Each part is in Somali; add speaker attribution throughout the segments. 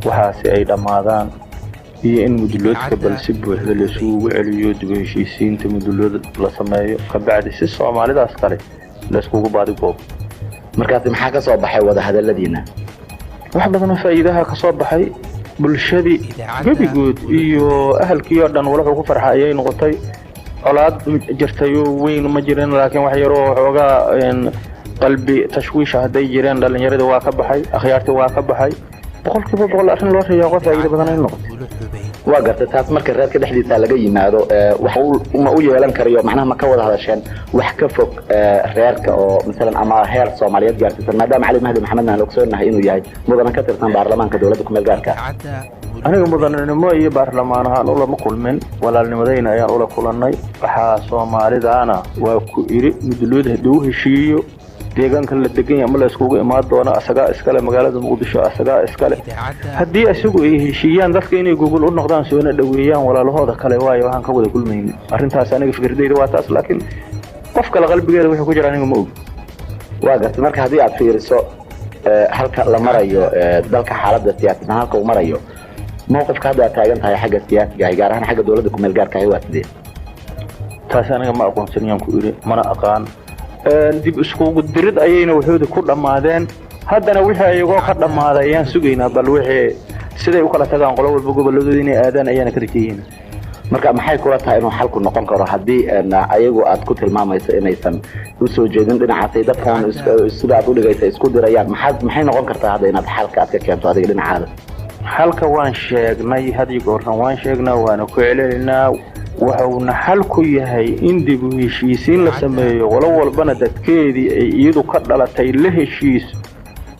Speaker 1: Waxaase ay dhammaadaan iyo in Muduloodka bal si buuxda laysugu celiyo, dib u heshiisiinta Mudulood la sameeyo, kabacdi si Soomaalidaas kale layskugu baadigoobo.
Speaker 2: Markaasi maxaa ka soo baxay wadahadaladiina?
Speaker 1: Wax badanoo faa'iidaha ka soo baxay, bulshadii gebigood iyo ahalkii oo dhan walaxuu ku farxa ayay noqotay. Colaad jirtayoo weyn ma jirin, laakiin wax yaroo xoogaa qalbi tashwiisha hadday jireen dhallinyaradii waa ka baxay, akhyaartii waa ka baxay. 100% arrin loo riyaaqo faa'iido badan ay noqotay.
Speaker 2: Waa gartay. Taas marka reerka dhexdiisa laga yimaado, wax ma u yeelan karayo? Macnaha ma ka wada hadasheen wax ka fog reerka oo masalan ama heer Soomaaliyeed gaarsiisan, maadaama Cali Mahdi Maxamedna aan ogsoonahay inuu yahay mudana ka tirsan baarlamaanka dowladda kumeel gaarka?
Speaker 1: Aniga mudananimo iyo baarlamaan ahaan ulama kulmin, walaalnimadayna ayaan ula kulannay. Waxaa Soomaalidaana waa ku idhi, Mudulood hadduu heshiiyo, deegaanka la degan yahay ama la iskugu imaan doono asagaa iskale, magaalada Muqdisho asagaa iskale. Haddii isagu ay heshiiyaan, dadka inay gogol u noqdaan soona dhoweeyaan walaalahooda kale, waayo waxaan ka wada kulmayna arrintaas. Aniga fikradayda waa taas, laakiin qof kale qalbigeeda wuxuu ku jira aniga ma og.
Speaker 2: Waa gartay. Marka haddii aad fiiriso halka la marayo dalka, xaaladda siyaasadan halka uu marayo, mowqifka hadda aad taagan tahay xagga siyaasiga ahi, gaar ahaan xagga dowladda kumeel gaarka ahi, waa sidee?
Speaker 1: Taasi aniga ma aqoonsaniyaan ku idhi, mana aqaan. Dib iskugu dirid ayayna waxoodi ku dhammaadeen. Haddana wixii ayagoo ka dhammaaday ayaan sugaynaa, bal wixii siday u kala tagaan, qolo walba gobolladooda inay aadaan ayaana ka rajayeyna.
Speaker 2: Marka maxay kula tahay inuu xalku noqon karo haddii ayagu aad ku tilmaamayso inaysan usoo jeedin dhinacaasay dadkan sida aad udhigaysa isku dirayaan? Maxaad maxay noqon kartaa hadda inaad xalka aad ka keento adiga dhinacaada?
Speaker 1: Xalka waan sheegnay, had iyo goorna waan sheegnaa, waana ku celcelinaa. Wuxuuna xal ku yahay in dib u heshiisiin la sameeyo, qolo walbana dadkeedii ay iyadu ka dhalatay la heshiiso.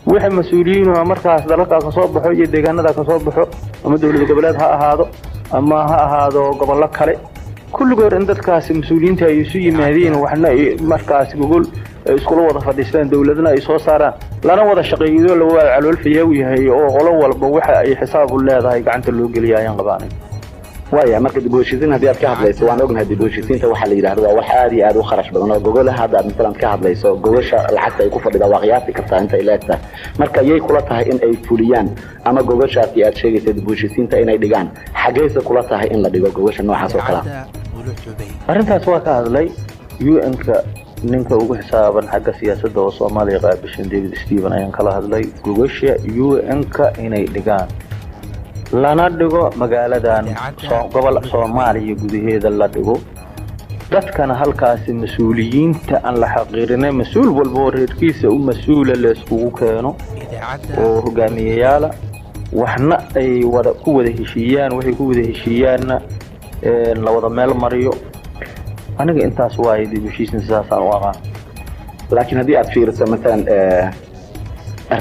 Speaker 1: Wixii mas-uuliyiinuha markaas dalalkaa ka soo baxo iyo deegaanada ka soo baxo, ama dowlad goboleed ha ahaado ama ha ahaado gobollo kale, kulligood in dadkaasi mas-uuliyiinta ay isu yimaadiin, waxna ay markaas gogol ay iskula wada fadhiistaan, dowladna ay soo saaraan, lana wada shaqeeyo, la wada caloolfayaa yahay oo qolo walba waxa ay xisaab u leedahay gacanta loo geliya ayaan qabaanay.
Speaker 2: Waaya, marka dib u heshiisiin haddii aad ka hadlayso, waan ognahay dib u heshiisiinta waxaa la yidhahdo waa wax aad iyo aad u kharash badan, oo gogolaha hadda aad masalan ka hadlayso, gogosha lacagta ay ku fadhida waa qiyaasi kartaa inta ay leegtahay. Marka yay kula tahay in ay fuliyaan ama gogoshaasi aad sheegaysa dib u heshiisiinta inay dhigaan? Xaggayse kula tahay in la dhigo gogosha noocaas oo kalea?
Speaker 1: Arrintaas waa ka hadlay UN-ka ninka ugu xisaaban xagga siyaasadda oo Soomaaliya qaabishan, David Stephen, ayaan kala hadlay gogosha UN-ka inay dhigaan, lana dhigo magaaladan gobol Soomaaliya gudaheeda la dhigo, dadkana halkaasi mas-uuliyiinta aan la xaqiirinay, mas-uul walba oo reerkiisa u mas-uula layskugu keeno oo hogaamiyeyaala, waxna ay wada ku wada heshiiyaan, waxay ku wada heshiiyaanna la wada meel mariyo. Aniga intaas waaye dib heshiisna, sidaasaan u aqaan.
Speaker 2: Laakiin haddii aad fiiriso masalan,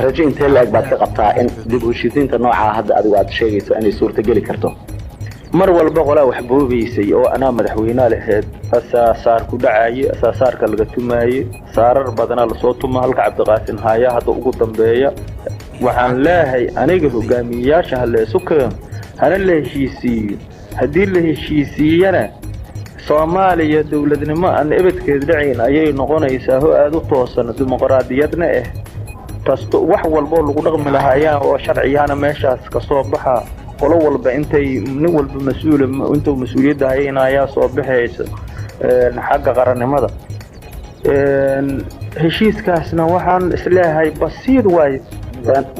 Speaker 2: rajo intee la-eg baad ka qabtaa in dib u heshiisiinta noocaa hadda adigu aad sheegayso inay suurtageli karto?
Speaker 1: Mar walba qolaa wax boobaysay oo anaa madaxweynea laheyd, asaa saar ku dhacaye, asaa saarka laga tumaaye, saarar badanaa lasoo tuma. Halka Cabdiqaasin haayaa hadda ugu dambeeya. Waxaan leeyahay aniga, hogaamiyeyaasha ha la isu keeno, hana la heshiisiiyo. Haddii la heshiisiiyana, Soomaaliya dowladnimo aan ebedkeed dhacayn ayay noqonaysaa, ho aada u toosan, dimuqraadiyadna ah, tasto wax walboo lagu dhaqmi lahaa ayaa oo sharciyahana meeshaas ka soo baxa. Qolo walba intay nin walba mas-uula intuu mas-uuliyadda hayayna ayaa soo baxaysa xagga qarannimada. Heshiiskaasna waxaan isleeyahay basiid waaye.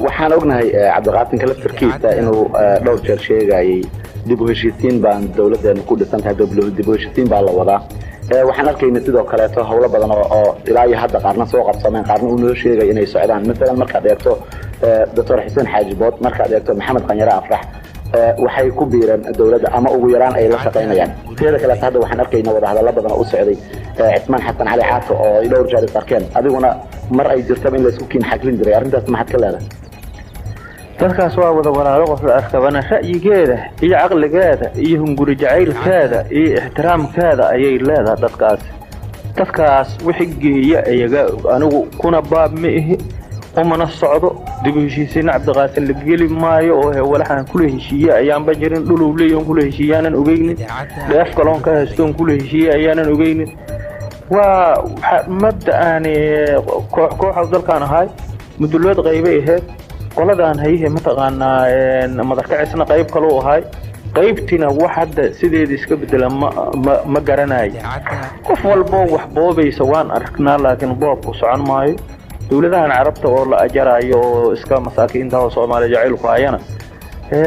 Speaker 2: Waxaan ognahay Cabdiqaasinka laftarkiisa inuu dhowr jeer sheegayay dib u heshiisiin baan dowladdeena ku dhisan tahay, dib u heshiisiin baa la wadaa. Waxaan arkayna sidoo kaleeto howlo badan oo ilaa iyo hadda qaarna soo qabsameen, qaarna uu noo sheegay inay socdaan. Masalan markaad eegto Doctor Xuseen Xaaji Bood, markaad eegto Maxamed Qanyare Afrax, waxay ku biireen dowladda ama ugu yaraan ay la shaqaynayaan. Teeda kaleeto hadda waxaan arkayna wadahadallo badan oo u socday Cismaan Xasan Cali Caato oo ay dhowr jeer is arkeen, adiguna mar ay jirtaba in laysku kiin xaglin jiray. Arrintaas maxaad ka leedahay?
Speaker 1: Dadkaas waa wada walaalo. Qof la arkabana ra'yigeeda iyo caqligeeda iyo hunguri jacaylkeeda iyo ixtiraamkeeda ayay leedahay. Dadkaas wixii geeya iyaga og, anigu kuna baab ma ihi umana socdo. Dib u heshiisiin Cabdiqaasin la geli maayo oo walaxaan kula heshiiye ayaanba jirin, dhulow leeyahan kula heshiiyaanan ogeynin, dheef kaloon ka haystoon kula heshiiye ayaanan ogeynin. Waa mabda'aani koox kooxa dalkaan ahay, Mudulood qaybay ahayd. Qoladan hayihe mataqaanaa madarkacisna qayb kaluu ahay, qaybtiina wax hadda sideeda iska bedela ma garanayo. Qof walbo wax boobaysa waan aragnaa, laakiin boobku socon maayo. Dowladahan Carabta oo la ajaraayo oo iska masaakiinta oo Soomaaliya jacaylku hayana,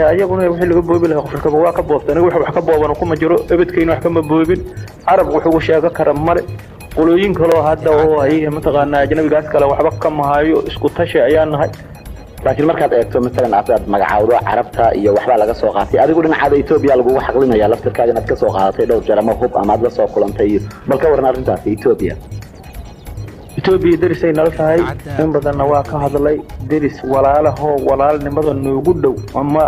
Speaker 1: ayaguna wixii laga boobi lahaa qofkaba waa ka boobta. Aniga wax ka booban kuma jiro, ebedkayna wax kama boobin, Carab wax ugu sheego kara male. Qolooyin kaloo hadda oo ayaga mataqaanaa ajnabigaas kale waxba kama hayo, isku tashi ayaa nahay.
Speaker 2: Laakiin markaad eegto masalan aad magacaawdo Carabta iyo waxbaa laga soo qaatay, adigu dhinacaada Etoobiya lagugu xaqlinaya laftirkaaga inaad ka soo qaadatay dhowr jeer ama hub ama aad la soo kulantay iyo bal ka waran arrintaasi Etoobiya?
Speaker 1: Etoobiya derisay nala tahay, in badanna waa ka hadlay. Deris walaalahoo walaalnimada noogu dhow ama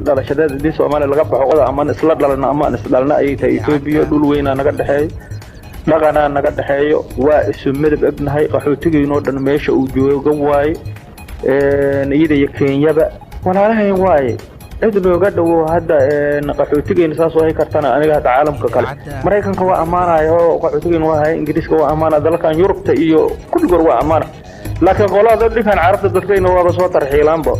Speaker 1: dhalashadeed haddii Soomaaliya laga baxo oda amaan isla dhalana amaan isdhalna ayay tahay Etoobiya. Dhul weynaa naga dhexeeyo, dhaqanaa naga dhexeeyo, waa isu midab egnahay. Qaxootigeynoo dhan meesha uu jooga waaye, iyada iyo Kenyaba walaalahayn waaye. Cid nooga dhowo hadda qaxootigeyna saas oo hay kartana aniga hadda caalamka kale, Maraykanka waa ammaanaya oo qaxootigeyna waa hay, Ingiriiska waa ammaana, dalkan Yurubta iyo kulligoor waa ammaana, laakiin qolada dhinkan Carabta dadkayna waaba soo tarxiilaanba.